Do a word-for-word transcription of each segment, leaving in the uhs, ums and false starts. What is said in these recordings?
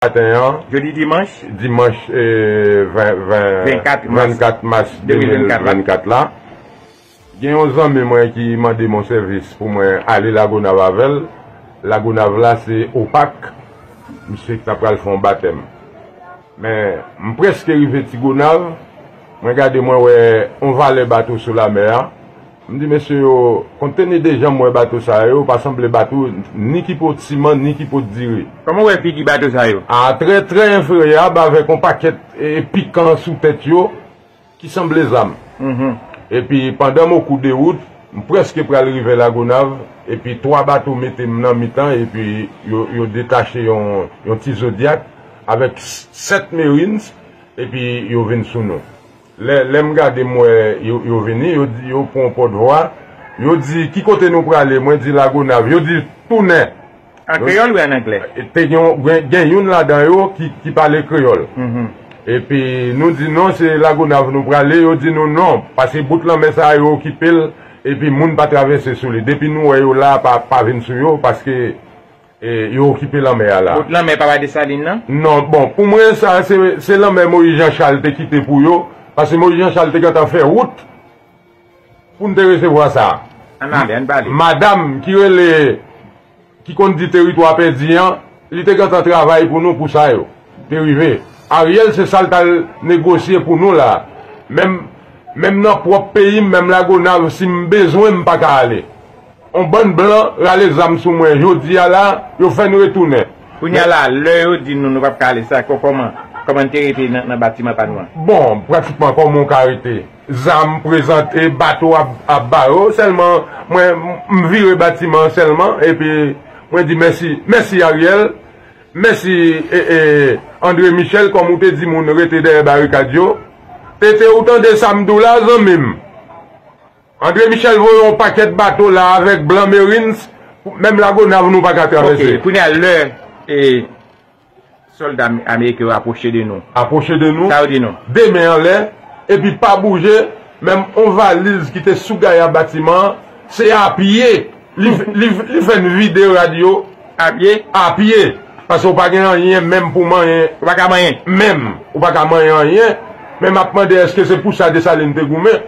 maten an, jodi dimanch, dimanch, eh, ven, ven, vennkat mas, vennkat mas de mil vennkat la. Gen yon zanmi mwen ki mande m yon sèvis pou mwen ale Lagonav avè l. Lagonav la se Opak. Misye ta pral fè yon batèm. Men, m prèske rive Ti Gonav. Mwen gade, mwen wè yon valè bato sou lamè a. M di mesye yo, konte ni de jan m wè bato sa yo, pa sanble bato ni ki pot siman, ni ki pot diri. Kòman w wè figi bato sa yo? A, trè, trè enferyab, avèk yon pakèt, e, pikan sou tèt yo, ki sanble zam. Epi, pandan m o kou de wout, m prèske pral rive Lagonav, epi twa bato mete m nan mitan, epi yo, yo detache yon, yon ti Zodiac avèk s-, sèt Marines, epi yo vin sou nou. Lè, lè m gade, m wè yo, yo vini, yo di, yo pran pòtvwa, yo di, "Ki kote nou prale?" Mwen di, "Lagonav." Yo di, "Tounen." An kreyòl oubyen an anglè? Te gen, gen, gen youn ladan yo ki, ki pale kreyòl. Epi nou di, "Non, se Lagonav nou prale." Yo di nou, "Non, paske bout lanmè sa yo okipe l, epi moun pa travèse sou li." Depi nou wè yo la, pa, pa vin sou yo, paske, e, yo okipe lanmè a la. Bout lanmè pa bay Desalin nan? Non, bon, pou mwen, sa, se, se lanmè Moyiz Jan Chal te kite pou yo, paske Moyiz Jan Chal te gentan fè wout pou n te resevwa sa. Ann ale, ann pale. Madanm ki rele, ki konn di teritwa pèdi an, li te gentan travay pou nou pou sa yo. Te rive. Ariel se sa l t al negosye pou nou la. Menm, menm nan pwòp peyi m, menm Lagonav, si m bezwen, m pa ka ale. On bann blan rale zam sou mwen jodi a la, yo fè n retounen. Kounye a la, lè yo di nou nou p ap ka ale, sa kò-, kòman, kòman n te rete nan, nan batiman pa nou an? Bon, pratikman, kòman w ka rete? Zam prezante, bato ap, ap ba yo. Sèlman, mwen, m vire batiman sèlman, epi mwen di mèsi, mèsi Ariel, mèsi, e, e, André Michel, kòm ou te di moun rete dèyè barikad yo. Tete, ou tande sa m di w la, zanmi m? André Michel voye yon pakèt bato la avèk blan Marines, menm Lagonav nou pa ka travèse. Ok, kounye a lè, e, sòlda am-, ameriken yo apwoche de nou. Apwoche de nou. Sa yo di nou? De men anlè, epi pa bouje, menm on valiz ki te sou gaya batiman an, se a pye, li, li, li fè n vide rad yo. A pye? A pye. Paske ou pa gen anyen menm pou manyen. Ou pa ka manyen? Menm. Ou pa ka manyen anyen. Men m ap mande, èske se pou sa Desalin te goumen?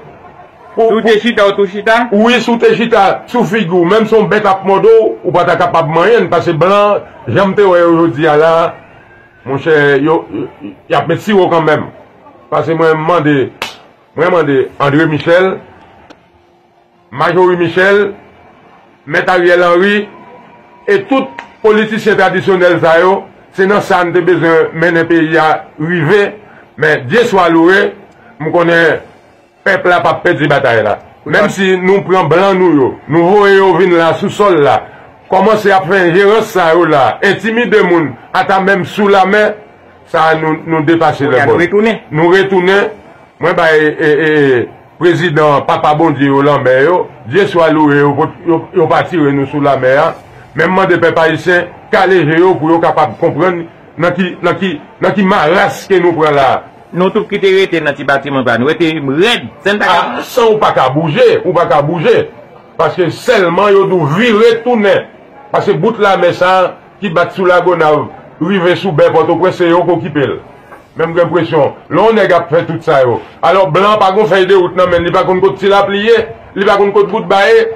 Si w te chita, ou tou chita? Wi, si w te chita sou figi w, menm si yon bèt ap mòde w, ou pa ta kapab manyen l, paske blan, jan m te wè yo jodi a la, monchè, yo, y ap met siwo kanmenm. Paske mwen mande, mwen mande André Michel, Majorie Michel, Mèt Ariel Henry, e tout politisyen tradisyonèl sa yo, se nan sa n te bezwen mennen peyi a rive, men Dye swa louwe, m konnen pèp la p ap pèdi batay la. Menm si nou pran blan nou yo, nou voye yo vin la sou sòl la, kòmanse ap fè enjerans sa yo la, entimide moun, ata menm sou lamè, sa a nou, nou depase lèbòl. Nou retounen. Nou retounen. Mwen bay, e, e, prezidan Papa Bondye yo lanmè yo, Dye swa louwe, yo, yo, yo pa tire nou sou lamè a. Men m mande pèp ayisyen kale je yo pou yo kapab konprann nan ki, nan ki, nan ki maras ke nou pran la. Nou tout ki te rete nan ti batiman pa nou, rete rèd, san n pa ka. A, san ou pa ka bouje, ou pa ka bouje. Paske sèlman yo di w vire tounen. Paske bout lamè sa a ki bat sou Lagonav, rive sou bè Pòtoprens, se yo k okipe l. Men m gen enpresyon, lè yon nèg ap fè tout sa yo, alò blan an pa gon fèy de wout nan men l, li pa konn kot Ti Lapli ye, li pa konn kot Boutba ye,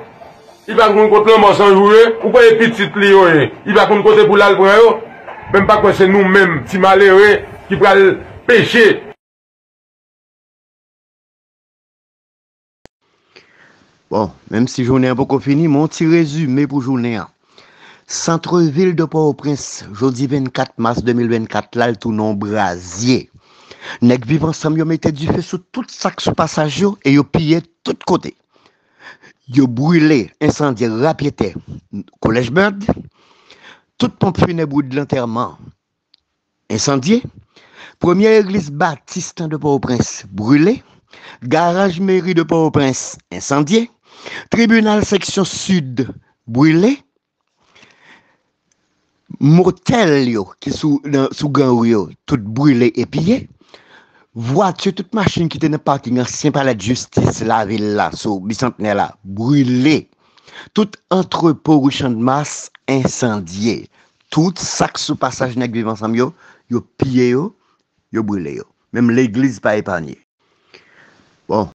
li pa konn kot Lanmò San Jou ye, ou kwè e pitit li yo ye, li pa konn kote pou l al pran yo? Men m pa kwè se nou menm, ti malere, ki pral peche. Bon, menm si jounen an poko fini, men yon ti rezime pou jounen an. Santrevil de Pòtoprens, jodi vennkat mas de mil vennkat la, l tounen yon brazye. Nèg Viv Ansanm yo mete dife sou tout sa k sou pasaj yo e yo piye tout kote. Yo brile, ensandye, rapyetè Kolèj Bèd, tout ponp finèb wood lantèman ensandye, premye egliz batis nan de Pòtoprens brile, garaj meri de Pòtoprens ensandye, tribinal seksyon sid brile, motèl yo ki sou, nan, sou Gran Ri yo, tout brile e piye. Vwati, tout machin ki te nan paking ansyen palè jistis lavil la, sou Bisantnè la, brile. Tout antrepo ri Channmas ensandye. Tout sa k sou pasaj nèg Viv Ansanm yo, yo piye yo, yo brile yo. Menm legliz pa epanye. Bon,